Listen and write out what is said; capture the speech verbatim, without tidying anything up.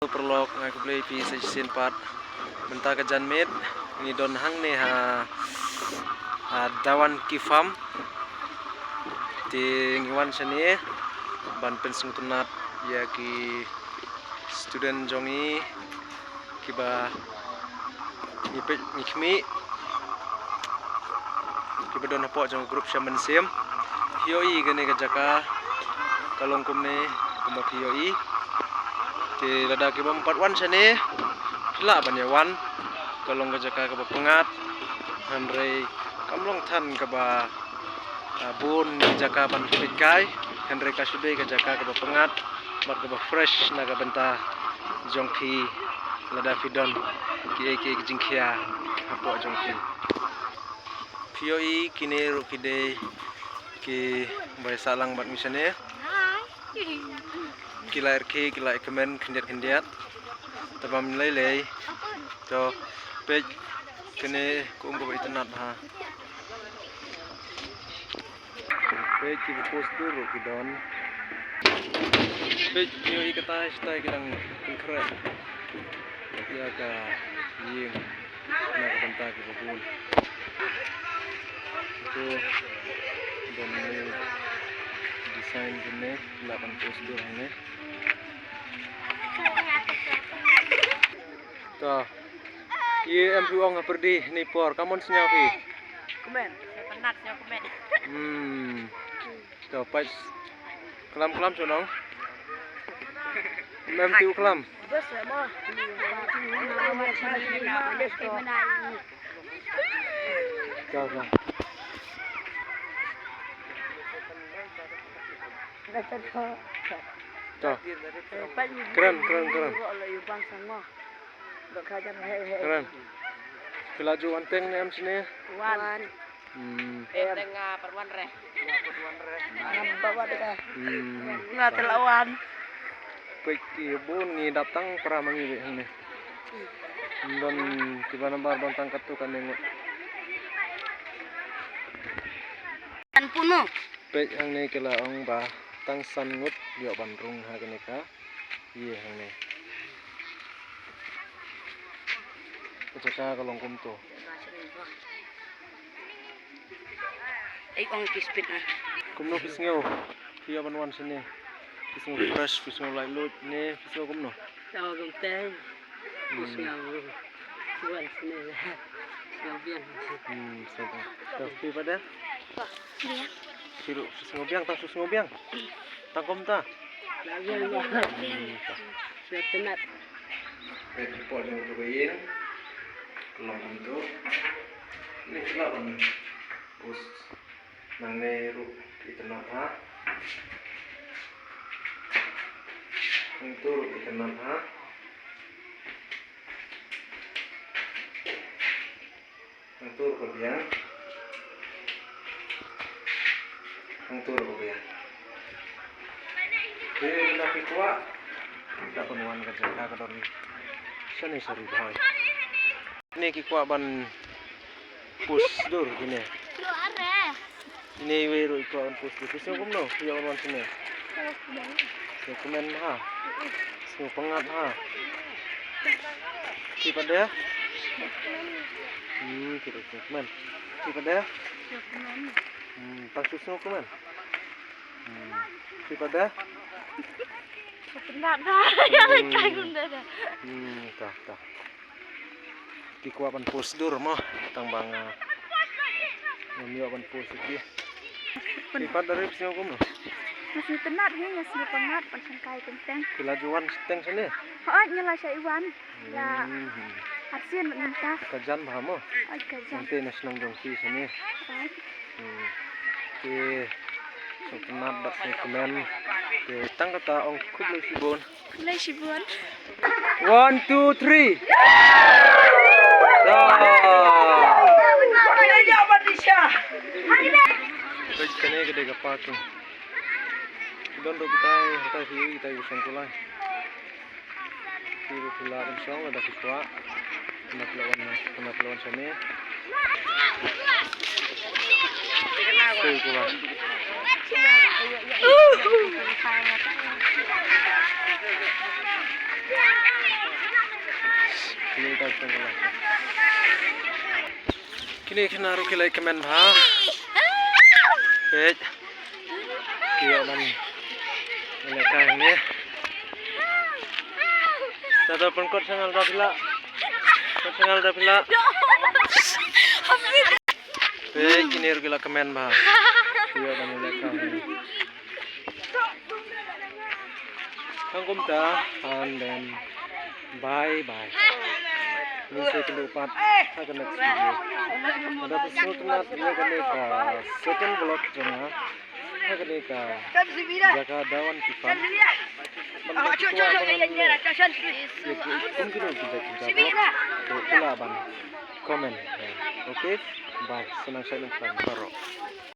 Paralok, nga khublei phi sa shisien pat. Mynta ka janmiet ngi don hangne ha, ha Dawan Ki Farm. Te ngi wan shane ban pynsngewtynnat ïa ki student jong ngi kiba ngi peit ngi khmih, kiba don hapoh jong ka group Sha Mynsiem. Phi ïohi kane ka jaka ka long kumne kumba phi ïohi. Te lada kiba ym pat wan shane, phi lah ban ïa wan. Ka long ka jaka kaba pyngngad, hynrei kam long than kaba, ah, bun jaka ban peit kai, hynrei ka shu dei ka jaka kaba pyngngad bad kaba fresh na ka bynta jong phi lada phi don kiei kiei ki jingkhia hapoh jong phi. Phi ïohi kine ruh ki dei kiba ïasah lang bad ngi shane. Ki la ïarkhie, ki la ïakmen khyndiat khyndiat. Te bam lei lei. To peit kine ka um kaba itynnat ha. Peit kiba post dur ruh ki don. Peit ki ïohi katai shatai ki dang pynkhreh ïa ka ïing na ka bynta kiba bun. Ito don ne design kine la ban post dur hangne. To. Ïa em phi ong ha pyrdi ni por, ka mon sngew phi? Kmen, sngewtynnat, sngewkmen. Hmm. To peit. Klam klam shu nong. Em ti u klam. To to. To. Kren kren kren. Kren. Phi la ju wan teng ne em shane? Wan. Hmm. Em teng, ah, pat wan re. Ngam pat wan re. Hmm. Nga te la wan. Peit ki bun ngi dap tang para ma ngi beit hangne. Don kiba nambar don tang katto katne ngut. Kan puno. Peit hangne ki la ong ba tang san ngut ïoh ban rung ha kane ka. Ïa hangne. Ka jaka ka long kumto. Ei ong ki speed na. Kumno phi sngew? Phi ïa ban wan shane. Phi sngew fresh, phi sngew laitluid ne, phi sngew kumno? Ïa wan kumteng. Hmm. Phi sngew wan shane. Sngew biang. Hmm, sngew biang. Tang phi pat de? Biang. Phi ruh phi sngew biang, tang shu sngew biang. Tang kumta. Biang, biang. Hmm, ta. Sngew tynnat. Peit hapoh jong tu ka ïing. Ka long kumto. Ni kena ban. Us. Nangne ruh itynnat ha. Hangto ruh itynnat ha. Hangto ruh ka biang. Hangto ruh ka biang. Te lada phi kwah, da pynwan ka jaka ka don shane sha Ri Bhoi. Kine ki kwah ban post dur kine. Kine iwei ruh i kwah ban post dur. Phi sngew kumno? Phi ïa wan shane. Sngewkmen ha. Sngewpyngngad ha. Phi pat de? Hmm, phi ruh sngewkmen. Phi pat de? Hmm, tang shu sngewkmen. Hmm. Phi pat de? Sngewpyngngad ha. Ïa leit kai kumne de. Hmm, ta, ta. Ki kwah ban post dur mo, tang ba nga ngam ïoh ban post ïa ki. Phi pat de, phi sngew kumno? Nga sngewtynnat hi, nga sngewpyngngad ban shangkai teng teng. Phi la ju wan teng shane? Hooid, nga la shah wan. La. Hmm. Arsien mynta. Ka jan bha mo? Hooid, ka jan. Nangta na shnong jong phi shane. Hooid. Hmm. Te sngewtynnat bad sngewkmen. Te tang kata ong khublei shibun. Khublei shibun. One, two, three. Peit kane ka dei ka parking. Don ruh kitai, kitai phi, kitai phi shong kulai. Phi ruh phi lah ban shong lada phi kwah. Kane phi lah wan, kane phi lah wan shane. Sui kulai. Kine khynnah ruh ki la ïa kmen bha. Peit. Ki ïoh ban ïalehkai hangne. Te to pynkut sha nga da phi lah. Pynkut sha nga da phi lah. Peit kine ruh ki la kmen bha. Ki ïoh ban ïalehkai hangne. Tang kumta, and then bye bye. Ngin sa ïakynduh pat ha ka next video. Lada phi sngewtynnat ïa kane ka second vlog jong nga ha kane ka jaka Dawan ki farm, ban ïa ki kum kino ki jaka vlog, to phi lah ban comment. Okay, bye. Sa nang shait nang khlaiñ baroh.